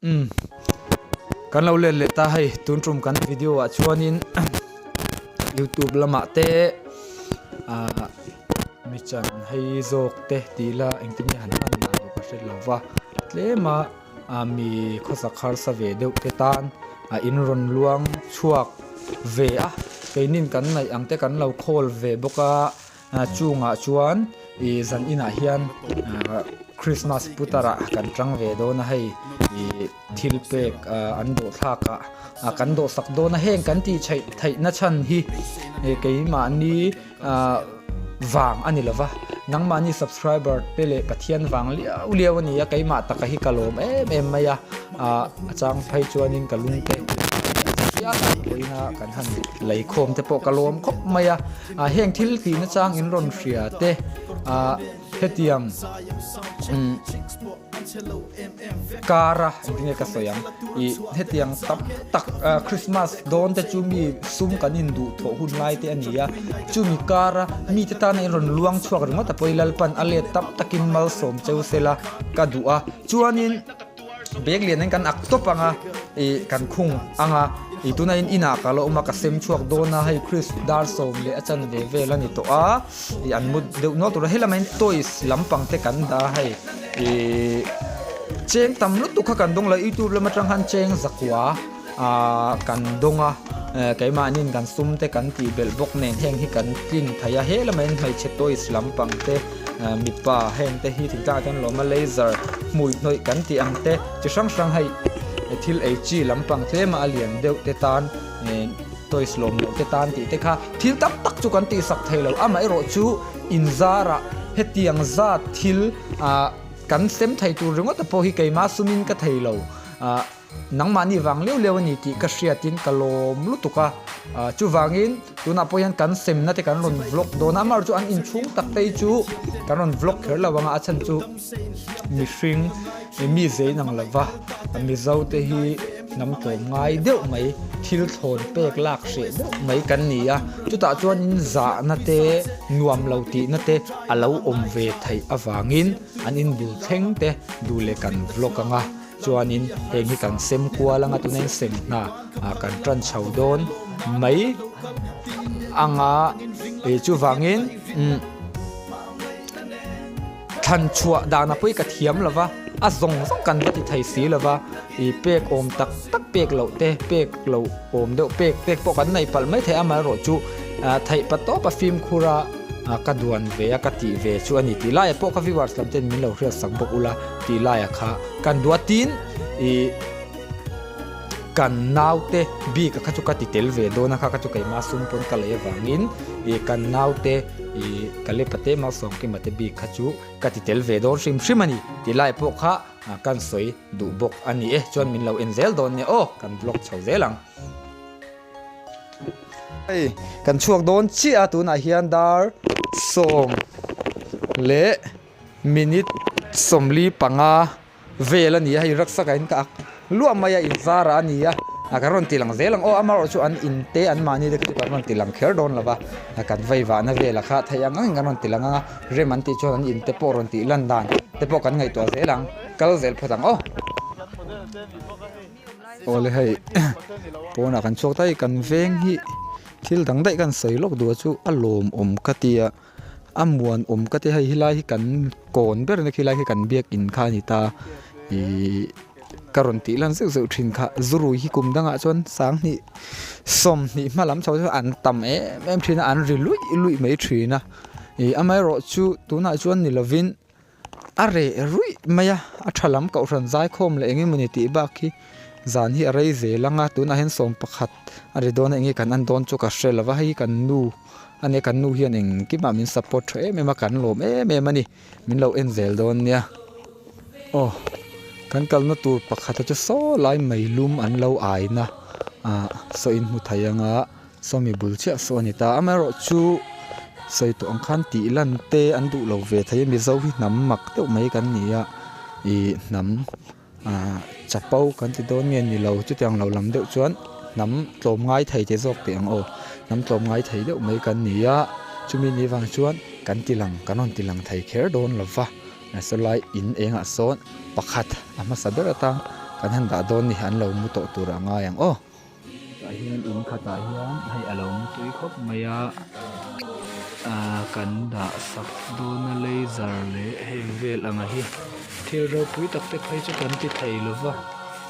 Umm kan lo let leh ta hei tun tum kan video ah chuanin youtube lamah te ah mi chan hei zawk te tih ila engtin nge han hman dan tur ka hre lo va tlem a ah mi khawsak harsa ve deuh te tan a in rawn luang chhuak ve a keinin kan ngaih ang te kan lo khawl ve bawk a. Chungah chuan ih zan inah hian Christmas putar ah kan tang ve dawn a hei ih thil pek an dawh thlak ah kan dawh sak dawn a heng kan tih theih theih na chhan hi keimahni ah vang a ni lova nangmahni subscriber te leh Pathian vang liau liau a ni a keimah taka hi ka lawm em em mai a ah a chang phei chuanin ka lung te a pawhin a kan han lei khawm te pawh ka lawm khawp mai a. Ah heng thil tih na chang in rawn hria te ah hetiang umm car a engtin nge ka sawi ang ih hetiang tam tak ah Christmas dawn te chu mi sum kan in duh thawh hun lai te a ni a chumi car a mite tana in rawn luang chhuak ringawt a pawi Lalpan a let tam takin malsawm cheu sela ka duh a chuanin. Bag lian in kan ak tawp ang a ih kan khung ang a ih tunah in inah ka la awm a ka sem chhuak dawn a hei Chris dar sawm leh a chan ve vel a ni tawh a ih an mut deuh nual tur a helama hian toys lampang te kan dah a hei ih cheng tam lutuk kha kan dawng lo youtube lam atang khan cheng zakua ah kan dawng a eh keimahniin kan sum te kan tih belh bawk nen heng hi kan tlin thei a helama hian hmeichhe toys lampang te. Mipa heng te hi thingtlang ah chuan lawm a laser hmui hnawih kan tih ang te chi hrang hrang hei thil ei chi lampang tlem a a lian deuh te tan toys lawm loh te tan tih te kha thil tam tak chu kan tihsak thei lo amaherawh chu inzarah hetiang zat thil ah kan sem thei tur ringawt te pawh hi keimah sumin ka thei lo ah. Nangmahni vang liau liau a ni tih ka hriatin ka lawm lutuk a, chuvangin tunah pawh hian kan semna te kan rawn vlog dawn a, amaherawhchu an inchhung tak te hi chu kan rawn vlog kher lo ang a, a chhan chu mihring mi zei nang lova Mizo te hi hnam tlawm ngai deuh mai thil thlawn pek lak hreh deuh mai kan ni a, chutah chuanin zahna te nuam lo tihna te a lo awm ve theih avangin an inbul thleng te duh leh kan vlog ang a. Chuanin heng hi kan sem kual anga tuna in sem hna ah kan tan chho dawn mai anga ih chuvangin umm thlan chhuah dan a pawi ka thiam lo va a zawng zawng kan va ti thei si lo va ih pek awm tak tak pek loh te pek loh awm deuh pek pek pawh kan nei palh mai thei a amaherawh chu ah theih pa tawp a fimkhur a ah ka duan ve a ka tih ve chu a ni tih laiah pawh ka viewers lam ten min lo hriat sak bawk ula. Tih laia kha kan duatin ih kan naute bik a kha chu ka ti tel ve dawn a kha kha chu keimah sum pawn ka lei avangin ih kan naute ih ka lepa te malsawmkima te bik kha chu ka ti tel ve dawn hrim hrim a ni tih lai pawh kha kan sawi duh bawk a ni e chuan min lo en zel dawn nia aw kan vlog chho zel ang. Hei kan chhuak dawn chiah a tunah hian dar sawm leh. Minute 45 vel a ni a, hei rucksack ah in ka ak luah mai a, inzar ah a ni a, a kan rawn ti lang zel ang aw, amaherawh chu an in te an mahni te kha chu kan rawn ti lang kher dawn lo va, a kan vei vahna velah kha theih ang angin kan rawn ti lang ang a, rem an tih chuan an in te pawh rawn tih lan dan te pawh kan ngaihtuah zel ang, kal zel phawt ang aw. Awle hei pawnah kan chhuak ta hei kan veng hi thil dang daih kan sawi lawk duh a chu a lawmawm ka tia. A muan awm ka ti hei helai hi kan kawn ber na khilai hi kan biakin kha a ni ta ihh ka rawn tih lan zeuh zeuh thin kha zurui hi kum dangah chuan sanghnih sawmhnih hma lam chho chu an tam em em thin a an ri luih luih mai thin a ih amaherawh chu tunah chuan ni lovin. A reh ruih mai a, a tha lam kohhran zaikhawm leh eng emawni tih bak hi zan hi a rei zel ang a, tunah hian 11 a ri dawn a enge kan en dawn chu ka hre lo va, hei hi kan nu a nia kan nu hian engkimah min support tha em em a kan lawm em em a ni, min lo en zel dawn nia. Aw kan kalna tur pakhat a chu saw lai mei lum an lo aina ah saw in hmu thei ang a. Sawmi bul chiah saw a ni ta. Amaherawhchu sawi tawh ang khan tih lan te an duh lo ve thei a, Mizo hi hnam mak deuh mai kan ni a, ih hnam ah chapo kan ti dawn nge ni lo chutiang lo lam deuh chuan hnam tlawm ngai thei te zawk teh ang aw, hnam tlawm ngai thei deuh mai kan ni a, chumi ni vang chuan kan ti lang kan rawn ti lang thei kher dawn lo va, saw lai in engah sawn pakhat a hmasa ber atang. kan han dah dawn ni an lo mu tawh tur a ngai ang aw. Tah hian in khatah hian hei a lo mu tui khawp mai a ah kan dah sak dawn a laser leh heng vel ang hi thil ropui tak te phei chu kan ti thei lo va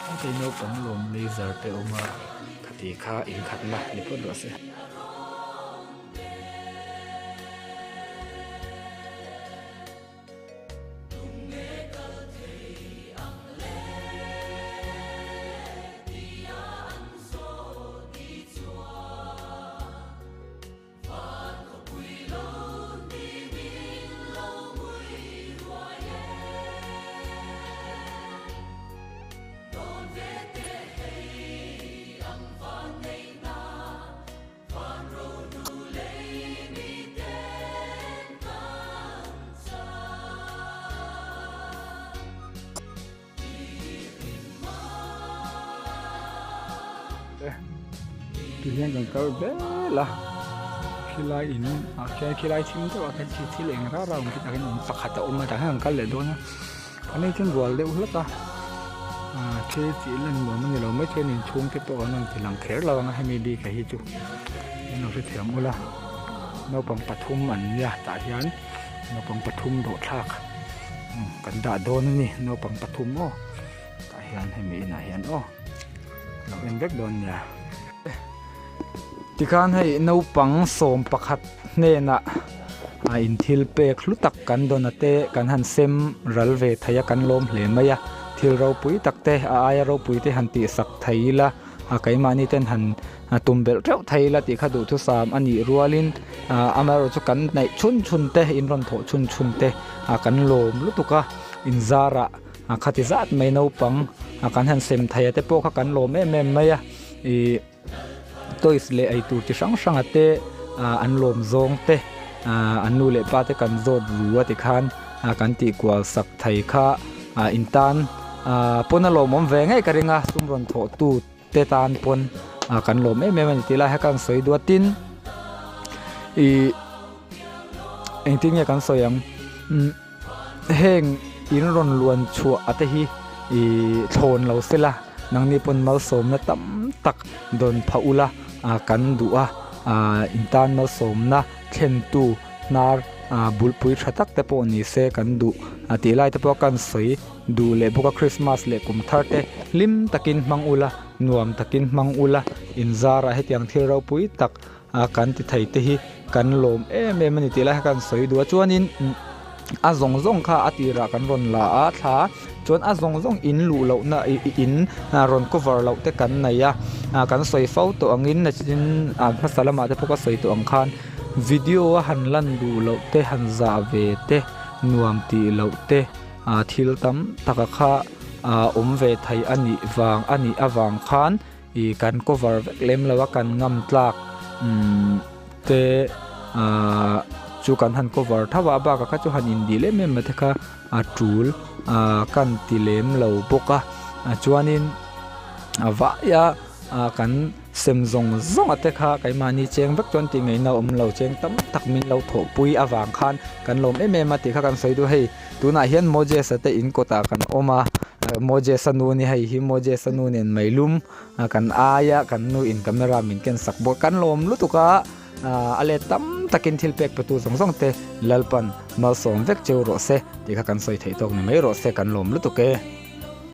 heti naupang lawm laser te a awm a khati kha inkhatna ni phawt rawh se. Ti hian kan kal zel a khilai in ah khian khilai thim deuh ah khian thil eng rau rau ang chi tah hian in pakhat a awm a tah hian an kal leh dawn a. A nei chuan rual deuh hlek a ah thil tih lan nuam a ni lo maithei a ni inchhung te pawh an rawn ti lang kher lo ang a hemi bik ah hi chu an lo hrethiam ula naupang pathum an nia tah hian naupang pathum dawhthlak kan dah dawn a ni naupang pathum aw tah hian hemi inah hian aw lo en vek dawn nia. Tikhan hei naupang 11 hnenah a inthil pek hlu tak kan dawn a te kan han sem ral ve thei a kan lawm hle mai a thil ropui tak te a aia ropui te han tih sak thei ila a keimahni ten han tum belh teuh thei ila tih kha duhthusam a nih rualin ah amaherawhchu kan neih chhun chhun te in rawn thawh chhun chhun te ah kan lawm lutuk a inzarah a khati zat mai naupang a kan han sem thei a te pawh kha kan lawm em em mai a ih toys leh eitur chi hrang hrang a te ah an lawm zawng te ah an nu leh pa te kan zawt ru a tikhan ah kan tih kual sak thei kha ah in tan ah pawn a lawmawm ve ngei ka ring a sum rawn thawh tu te tan pawn ah kan lawm em em a ni tih lai hi ka sawi duat tin ih engtin nge kan sawi ang umm. Heng in rawn luan chhuah a te hi ih thlawn lo se la, nangni pawn malsawmna tam tak dawn phah ula ah kan duh a, ah in tan malsawmna thlentu hnar ah bulpui tha tak te pawh ni se kan duh a tih lai te pawh kan sawi duh leh bawk a Christmas leh kum thar te hlim takin hmang ula nuam takin hmang ula inzarah hetiang thil ropui tak a kan ti thei te hi kan lawm em em a ni tih lai kha kan sawi duh a chuanin a zawng zawng kha a tirah kan rawn la a thla chuan a zawng zawng in luh loh na ih in rawn cover loh te kan nei a ah kan sawi fo tawh angin tin a hmasa lamah te pawh ka sawi tawh ang khan video a han lan duh loh te han zah ve te nuam tih loh te ah thil tam taka kha ah awm ve thei a nih vang a nih avang khan. Ih kan cover vek lem lo a kan ngam tlak umm te ahh chu kan han cover tho a bakah kha chu han indil em em mai te kha a tul ahh kan ti lem lo bawk a chuanin a vaia ah kan sem zawng zawng a te kha keimahni cheng vek chuan tih ngaihna awm lo cheng tam tak min lo thawhpui avang khan kan lawm em em a tih kha kan sawi duh a hei tunah hian Moses-a te in kawtah kan awm a. Moses-a nu ni hei hi Moses-a nu nen meilum kan aia kan nu in camera min ken sak bawk kan lawm lutuk a a let tam takin thil pek pe tu zawng zawng te Lalpan malsawm vek cheu rawh se tih kha kan sawi theih tawk ni mai rawh se kan lawm lutuk e.